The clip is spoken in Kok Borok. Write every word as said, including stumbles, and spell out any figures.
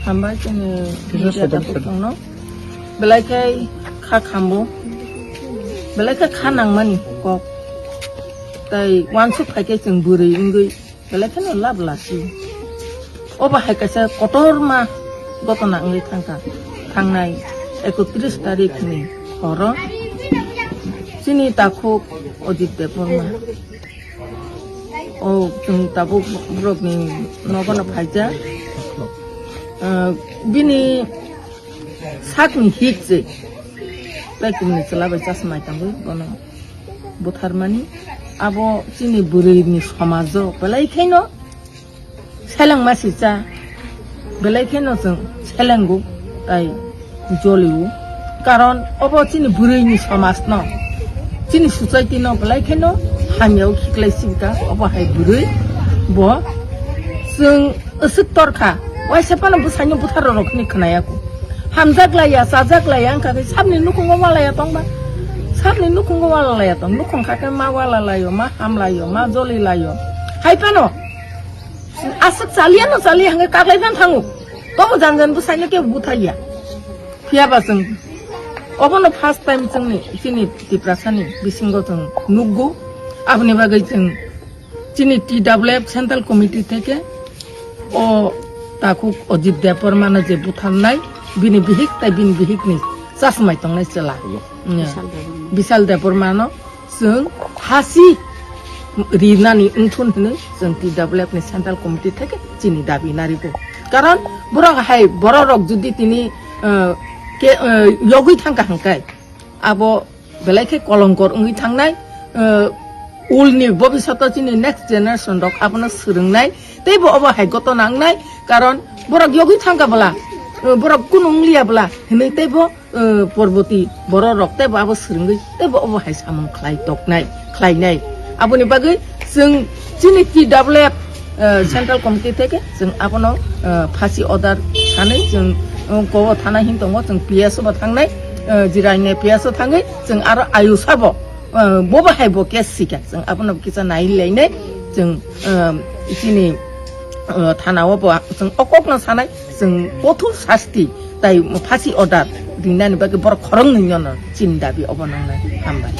Hambai chini media dakhuk tongno. Belai khe kha khambo. Belai khe kha nangmani kok. Tai wansuk khai khe chwng bwrwi wngwi belai kheno lab lasi. Obo hai kaisa kotorma gotona wngwi thangkha. Thangnai ekotris tarikh ni horo chini takhuk Ajit Debbarma. O chwng tabuk borokni nogono phaijak. Ah, bini sakni hik se tei kumni chwla bai chasmai tangwi bono butharmani. Abo chini bwrwini somajo belai kheno selengma sisa, belai kheno chwng selengo tai jolio. Karon obo chini bwrwini somajno, chini society no belai kheno hamyao khiklai sibika. Obo hai bwrwi bo chwng aswk torkha, waisa phano bwsaino butharo rok hwnwi khwnaya kho. Hamjak laiya, chajak laiya wngkha khe sabni nukhungo walaya tongba. Sabni nukhungo walalaiya tong. Nukhung kha khe ma walalaio, ma hamlaio, ma jolilaio. Hai phano aswk chaliya no chaliya hwnwi kaklai phan thango. Tobo jan jan bwsaino kebo buthaiya. Phiya ba chwng obono first time chwngni chini Tiprasani bisingo chwng nukgo. Aboni bagwi chwng chini T W F Central Committee theke o takhuk Ajit Debbarmano je butharnai, bini bihik tai bini bihikni chasmai tongnai chwla. Hello. Nya. Bishal Debbarma. Bishal Debbarmano chwng phasi rinani wngthun hwnwi chwng T W F ni Central Committee theke chini dabi narigo. Karon borok hai bororok jodi tini, eh, ke, eh, yogwi thangkha hwnkhai abo belai khe kolongkor wngwi thangnai, eh, ulni bobishoto chini next generation rok abono swrwngnai, teibo obo hai gotona wngnai, karon borok yogwi thangkha bwla, eh, borok kunu wngliya bwla hwnwi teibo, eh, porboti bororok teibo abo swrwngwi teibo obo hai samung khlai toknai, khlainai. Aboni bagwi chwng chini T W F, eh, Central Committee theke chwng abono, eh, phasi order sanwi chwng, eh, kobo thana hin tongo, chwng P S o bo thangnai, eh, Jirania P S o thangwi chwng aro ayusa bo, eh, bobo hai bo case sika, chwng abono kisa nai lainai, chwng, eh, chini, eh, thana o bo chwng o kokno sanai, chwng kothor sasti tai phasi order rinani bagwi borok khoroknwi no chini dabi obo nangnai. Hambai.